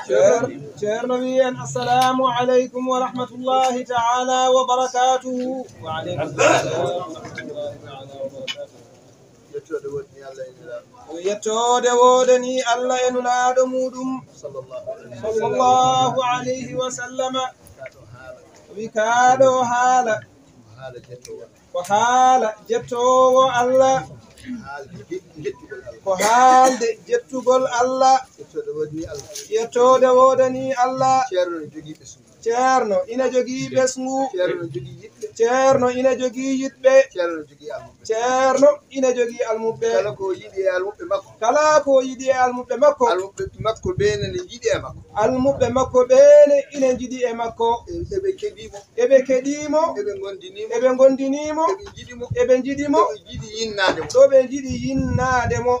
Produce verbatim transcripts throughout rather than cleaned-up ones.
Ceer-, Ceerno wi en, "Assalamu aleykum wa rahmatullahi ta'ala wa barakatuhu." Wa aleykum salam wa rahmatullahi ta'ala wa barakatuhu. Yettoode woodani Allah e Nulaaɗo. Ko yettoode woodani Allah e Nulaaɗo muuɗum, sallallahu alayhi wa sallam. Sallallahu alayhi wa sallama. Kaa ɗoo haala. Wi kaa ɗoo haala. Ko haala jettoowo Allah. Ko haala jettoowo Allah. Haalde je-, jettugol Allah. Ko haalde jettugol Allah. Yettoode woodani Allah. Yettoode woodani Allah. Ceerno ne jogii ɓesngu. Ceerno ina jogii ɓesngu. Ceerno ne jogii yiɗɓe. Ceerno ina jogii yiɗɓe. Ceerno ne jogii almuɓɓe. Ceerno ina jogii almuɓɓe. Kala ko o yiɗi e almuɓɓe makko. Kala ko o yiɗi e almuɓɓe makko. Almuɓɓe makko ɓee ne, ne njiɗi e makko. Almuɓɓe makko ɓee ne ina njiɗi e makko. E, eɓe keɗii mo. Eɓe keɗii mo. Eɓe ngondinii mo. Eɓe ngondinii mo. Eɓe njiɗi mo. Eɓe njiɗi mo. Eɓe njiɗi yinnaade mo. Ɗo ɓe njiɗi yinnaade mo.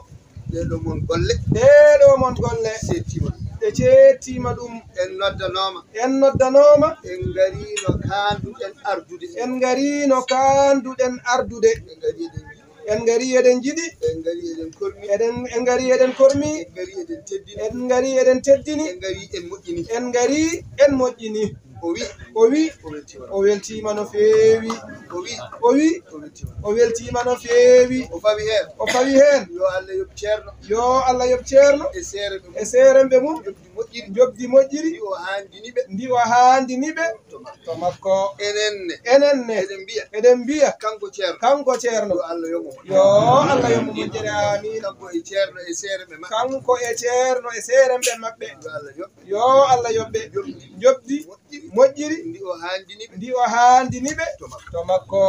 Ɗee ɗoo mon golle. Ɗee ɗoo mon golle. Seettiima ɗum. Ɓe ceettiima ɗum. En noddanooma. En noddanooma. En ngariino kaanduɗen ardude. En ngariino kaanduɗen ardude. En ngarii eɗen njiɗi. En ngarii eɗen njiɗi. En ngarii eɗen kormi. Eɗen, en ngarii eɗen kormi. En ngarii eɗen teddini. En ngarii eɗen teddini. En ngarii en moƴƴini. En ngarii en moƴƴini. O wi. O wi. O weltiima no. O weltiima no feewi. O wi. O wi. O weltiima no. O weltiima no feewi. O fawi heen. O fawi heen. Yo Allah yoɓ Ceerno. Yo Allah yoɓ Ceerno. E seeremɓe mum. E seeremɓe mum. Njoɓdi moƴƴiri. Njoɓdi moƴƴiri. Ndi o haandini ɓe. Ndi o haandini ɓe. To makko. To makko. Enen ne. Enen ne. Eɗen mbiya. Eɗen mbiya. Kanko Ceerno. Kanko Ceerno. Yo Allah yoɓ mo. Yo Allah yoɓ mo moƴƴere. Amiin. Kanko e Ceerno e seeremɓe maɓɓe. Kanko e Ceerno e seeremɓe maɓɓe. Yo Allah yoɓ. Yo Allah yoɓ ɓe. Njoɓdi. Njoɓdi. Moƴƴiri. Moƴƴiri. Ndi o haandini ɓe. Ndi o haandini ɓe. To makko. To makko.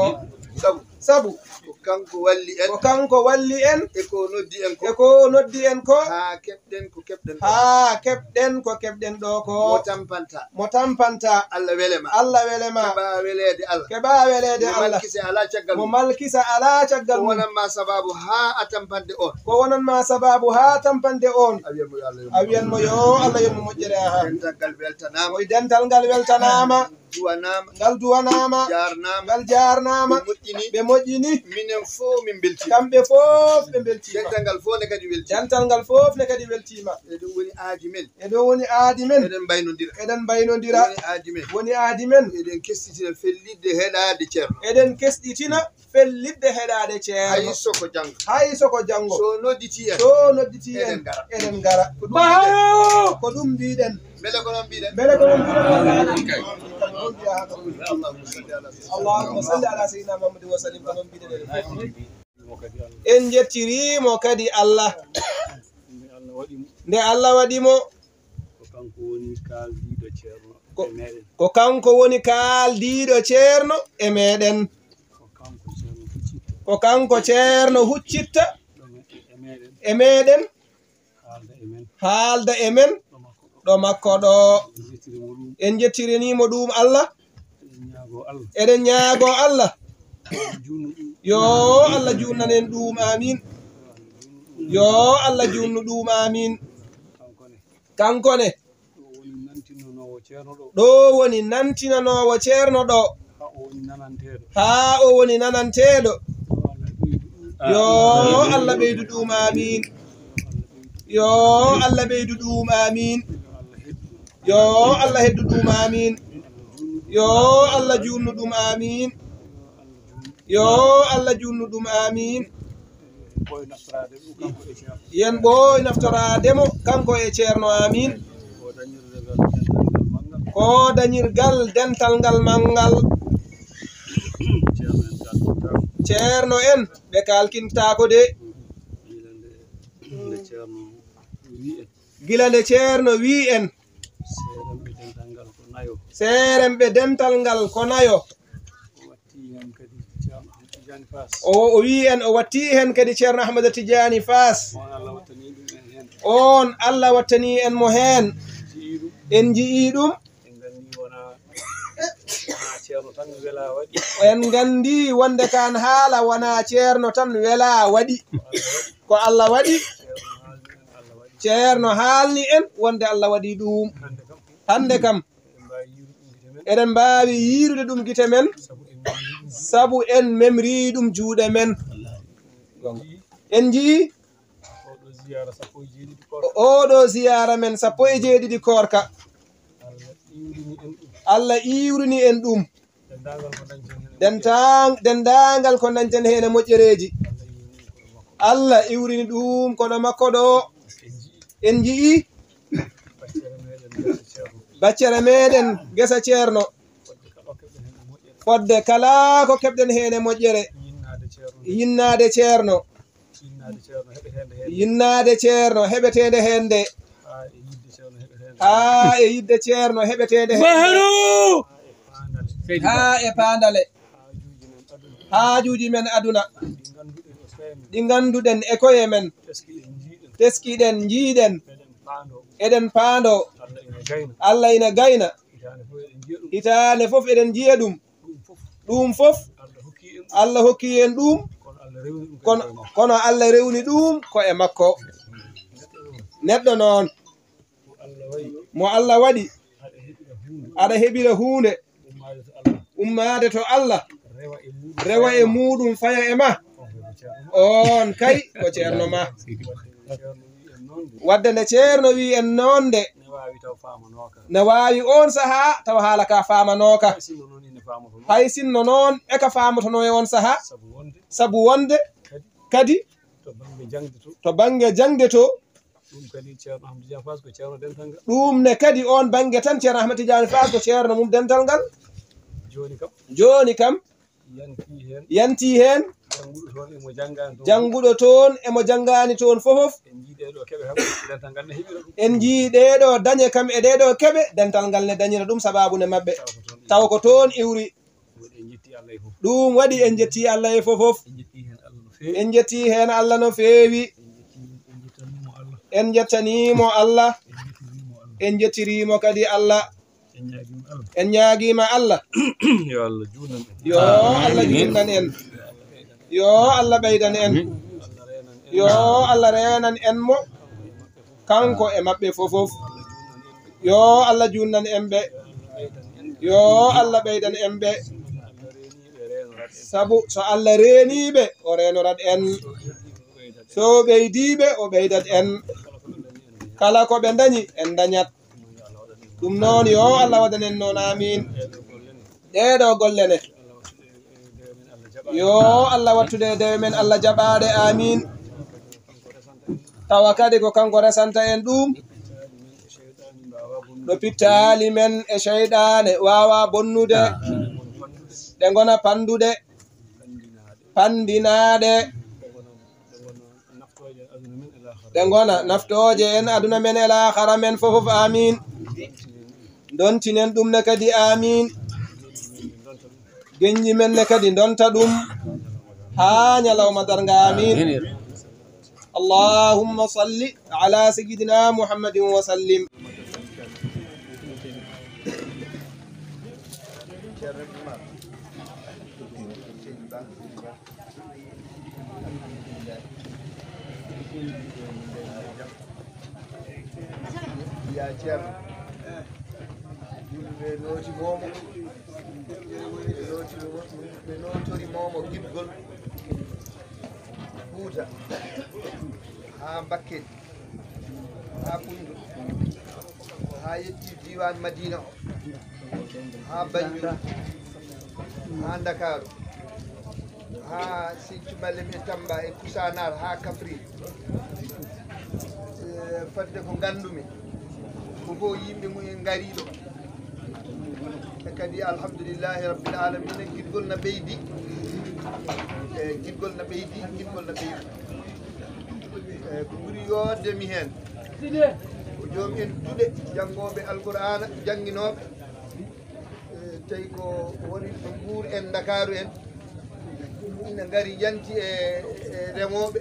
Sabu. Sabu. Ko kanko walli en. Ko kanko walli en. E ko noddi en ko. E ko noddi en ko. Haa keɓɗen ko keɓɗen ɗo. Haa keɓɗen ko keɓɗen ɗo ko. Mo tampantaa. Mo tampantaa. Allah wele ma. Allah wele ma. Keɓaa weleede Allah. Keɓaa weleede Allah. Mo malkise alaa caggal mum. Mo malkise alaa caggal mum. Ko wonan ma sabaabu haa a tampande oon. Ko wonan ma sabaabu haa tampande oon. A wiyan mo yo Allah yoɓ mo. A wiyan mo yo Allah yoɓ mo moƴƴere. Aha. Dental ngal weltanaama. Oy, dental ngal weltanaama. Duwanaama. Ngal duwanaama. Jaarnaama. Ngal jaarnaama. Ɓe moƴƴini. Ɓe moƴƴini. Minen fof min mbeltiima. Kamɓe fof ɓe mbeltiima. Dental ngal fof ne kadi weltiima. Dental ngal fof ne kadi weltiima. E ɗum woni aadi men. E ɗo woni aadi men. Eɗen mbaynondira. Eɗen mbaynondira. Woni aadi men. Woni aadi men. Eɗen kesɗitina fellitde heɗaade Ceerno. Eɗen kesɗitina fellitde heɗaade Ceerno. Hay so ko janngo. Hay so ko janngo. So nodditii en. So nodditii en. Eɗen ngara. Eɗen ngara. Ko ɗum mbiɗen. Ko ɗum mbiɗen. Mbele ko noon mbiɗen? Mbele ko noon mbiɗen? Allahumma salli ala sayyidina Muhammadin wa sallim, ko noon mbiɗen enen fof. En njettirii mo kadi Allah. Nde Allah waɗi mo. Ko kanko woni kaaldiiɗo Ceerno e meeɗen. Ko kanko woni kaaldiiɗo Ceerno e meeɗen. Ko kanko Ceerno huccitta. Ko kanko Ceerno huccitta. Ɗo me-, e meeɗen. E meeɗen. Haalda e men. Haalda e men. Ɗo makko ɗo. Ɗo makko ɗo. En njettirii mo ɗum. En njettirinii mo ɗum Allah. Eɗen ñaagoo Allah. Eɗen ñaagoo Allah. Juutnu ɗum. Yo Allah juutnan en ɗum, amiin. Yo Allah juutnu ɗum, amiin. Kanko ne. Kanko ne. Ɗo woni nantinanoowo Ceerno ɗo. Ɗo woni nantinanoowo Ceerno ɗo. Haa o woni nananteeɗo. Haa o woni nananteeɗo. Yo Allah ɓeydu ɗum. Yo Allah ɓeydu ɗum, amiin. Yo Allah ɓeydu ɗum, amiin. Yo Allah heddu ɗum, amiin. Yo Allah juutnu ɗum, amiin. Yo Allah juutnu ɗum, amiin. Yen ɓooy naftoraade mo, kanko e Ceerno, amiin. Ko dañirgal dental ngal manngal. Ceerno en, ɓe kalkintaako de. Gila nde Ceerno wii en. Gila nde Ceerno wii en. Seeremɓe dental ngal ko nayo. Seeremɓe dental ngal ko nayo. O watti heen kadi Ceerno Ahmad Tijaani Faas. O, o wii en, o watti heen kadi Ceerno Ahmad Tijaani Faas. On Allah wattani ɗum en heen. On Allah wattani en mo heen. En njiyii ɗum. En njiyii ɗum. En nganndi wonaa, wonaa Ceerno tan welaa waɗi. En nganndi wonde kaan haala wonaa Ceerno tan welaa waɗi. Ko Allah waɗi. Ko Allah waɗi. Ceerno haalni en Allah waɗi. Ceerno haalni en wonde Allah waɗi ɗum. Hannde kam. Hannde kam. Eɗen mbaawi yiirude ɗum gite men. Eɗen mbaawi yiirude ɗum gite men. Sabu en memrii ɗum. Sabu en memrii ɗum juuɗe men. En njiyii. En njiyii. Ziyaara sappo e jeeɗiɗi koorka. O-, oɗo ziyaara men sappo e jeeɗiɗi koorka. Allah iwrini en ɗum. Allah iwrini en ɗum. Denndaangal ko dañten heen e Dentang-, denndaangal ko dañten heen e moƴƴereeji. Allah iwrini ɗum kono makko ɗo. En njiyi. En njiyi. Baccere meeɗen ngesa Ceerno. Baccere meeɗen ngesa Ceerno. Fodde kala ko keɓɗen heen e moƴƴere. Fodde kala ko keɓɗen heen e moƴƴere. Yinnaade Ceerno. Yinnaade Ceerno. Yinnaade Ceerno heɓeteende heen. Yinnaade Ceerno heɓeteende heen de. Haa e yiɗde Ceerno heɓeteende heen. Haa e yiɗde Ceerno heɓeteende heen de. Bahru! Haa e paandale. Haa e paandale. Haajuuji men aduna. Haajuuji men aduna. Ɗi ngannduɗen e koye men. Ɗi ngannduɗen e koye men. Teskiɗen, njiiɗen. Teskiɗen, njiiɗen. Eɗen paandoo. Eɗen paandoo. Allah ina gayna. Allah ina gayna. Hitaande fof eɗen njiya ɗum. Hitaande fof eɗen njiya ɗum. Ɗum fof. Ɗum fof. Allah hokki en ɗum. Allah hokki en ɗum. Kono Allah rewni ɗum kono, kono Allah rewni ɗum ko e makko. Neɗɗo noon. Neɗɗo noon. Mo Allah waɗi. Mo Allah waɗi. Aɗa heɓira huunde. Aɗa heɓira huunde. Ummaade to Allah. Ummaade to Allah. Rewa e muɗum. Rewa e faya e ma. Muɗum faya e ma. On ko ceerno ma. On kay ko ceerno ma. Wadde nde Ceerno wii en noon de. Wadde nde Ceerno wii en noon de. Ne waawi taw faamanooka. Ne waawi oon sahaa taw haala ka faamanooka. Hay sinno noon ine faamotonoo. Hay sinno noon e ka faamotonoo e oon sahaa. Sabu wonde. Sabu wonde. Kadi. Kadi. To bannge jaŋde to. To bannge jaŋde to. Ɗum kadi Ceerno Ahmad Tidiane Faas ko ceerno dental ngal. Ɗum ne kadi oon bannge tan Ceerno Ahmad Tidiane Faas ko ceerno mum dental ngal. Jooni kam. Jooni kam. Yantii heen. Yantii heen. Jannguɗo toon e mo janngaani toon. Jannguɗo toon e mo janngaani toon fof. En njii ɗee ɗoo keɓe kam, dental ngal ne heɓira ɗum. En njii ɗee ɗoo dañe kam e ɗee ɗoo keɓe, dental ngal ne dañira ɗum sabaabu ne maɓɓe. Taw ko toon iwri. Taw ko toon iwri. Ɗum waɗi en njettii Allah e fof. Ɗum waɗi en njettii Allah e fof. En njettii heen Allah no feewi. En njettii heen Allah no feewi. En njettii, en njettanii mo Allah. En njettanii mo Allah. En njettirii mo Allah. En njettirii mo kadi Allah. En ñaagiima Allah. En ñaagiima Allah. Yo Allah juutnan en. Yo Allah juutnan en. Yo Allah ɓeydan en. Yo Allah reenan en mo. Kanko e maɓɓe fof. Yo Allah juutnan en ɓe. Yo Allah ɓeydan en ɓe. Sabu so Allah reenii ɓe, o reenorat en. So o ɓeydii ɓe, o ɓeydat en. Kala ko ɓe ndañi, en ndañat. Ɗum noon, yo Allah waɗan en noon. Aamiin. Ɗee ɗoo golle ne. Yo Allah wattude e dewe men Allah jaɓaaɗe. Aamiin. Tawa kadi ko kanko resanta en ɗum. Ɗo pittaali men e seyɗaane waawa bonnude. Ɗe ngona pannduɗe, panndinaaɗe. Ɗe ngona naftooje en aduna men e laakhara men fof. Aamiin. Dontinen ɗum ne kadi. Aamiin. Geñji men ne kadi donta ɗum haa ñalawma darnga. Aamiin. Allahumma salli ala sayyidina Muhammadin wa sallim. Alhamdulillah. Ya Ceerno. Yimɓe nooti moomo. Ɓe nooti mo-, ɓe nootori moomo giɗgol Fuuta haa Bakkedi. Haa Ɓunndu, haa yetti diiwaan Madiina o, haa Banjul, haa Ndakaaru, haa Sinthiou Malem e Tamba e Koussanar, haa Kaffrine. Eh, fodde ko nganndumi, ko fof yimɓe mum en ngariiɗo. E kadi, alhamdulillahi rabbil alamina, giɗgol na ɓeydi. E, giɗgol na ɓeydi, giɗgol na ɓeydi. E, ko ɓuri yoodde mi heen, ko joom en duɗe, janngooɓe Alqur'aana, jannginooɓe. E, tawi ko woni ɗo Mbuur en, Ndakaaru en, ina ngari yanti e, e remooɓe.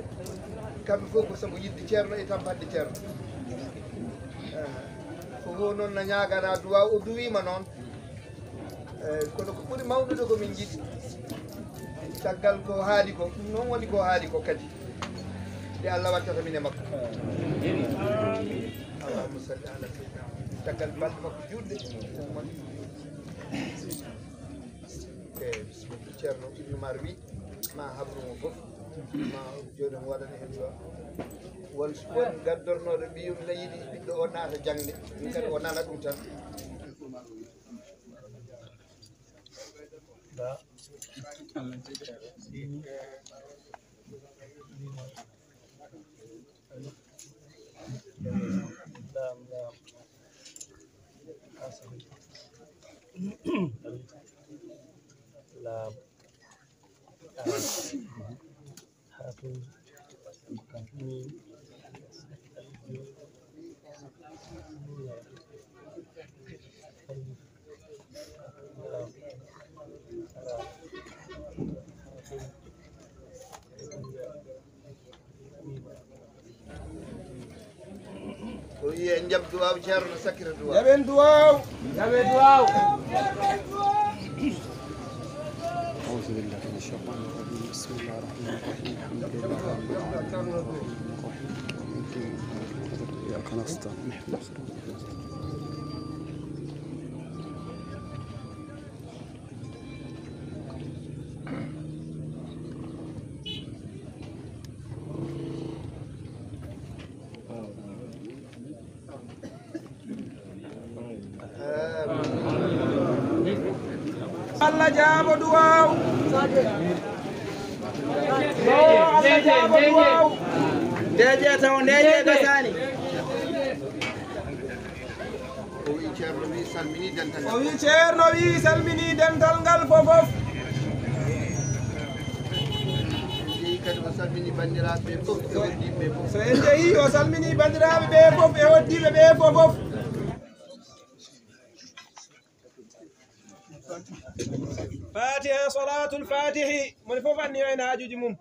Kamɓe fof ko sabu yiɗde Ceerno e tampande Ceerno. E, ko fof noon na ñaagana duwaa, o duwiima noon. Eey, kono ko ɓuri mawnude ko min njiɗi. Caggal ko haali ko, ɗum noon woni ko haali ko kadi. Nde Allah wattata min e makko. Allahumma salli ala sayyidina Muhammad. Caggal balɗe makko juutɗe. Eey, bisimilla. Ceerno Ibnu Umar wi, ma habru mo fof. Ma jooni mi waɗana en ɗo. Won, won gaddornooɗo ɓiyum na yiɗi ɓiɗɗo o naata jaŋde. Min kadi o nana ɗum tan. O wiyi en njaɓ duwaaw, Ceerno no sakkita duwaaw. Njaɓen duwaaw. Njaɓen duwaaw. أعوذ بالله من الشيطان الرجيم. بسم الله الرحمن الرحيم. الحمد لله رب العالمين. الرحمن الرحيم. إياك نستعين. اهدنا الصراط المستقيم. Allah jaabo duwaaw. Yo Allah jaabo duwaaw. Ndeeƴe taw, ndeeƴe gasani. O wiyi Ceerno wiyi salmini dental ngal. O wiyi Ceerno wiyi salmini dental ngal fof fof. Jeyi kadi o salmini banndiraaɓe ɓe fof e hoɗdiiɓe ɓe fof. So en jeyi o salmini banndiraaɓe ɓe fof e hoɗdiiɓe ɓe fof fof. Fatiha, salatul fatihi. Moni fof anni o en haajuuji mum.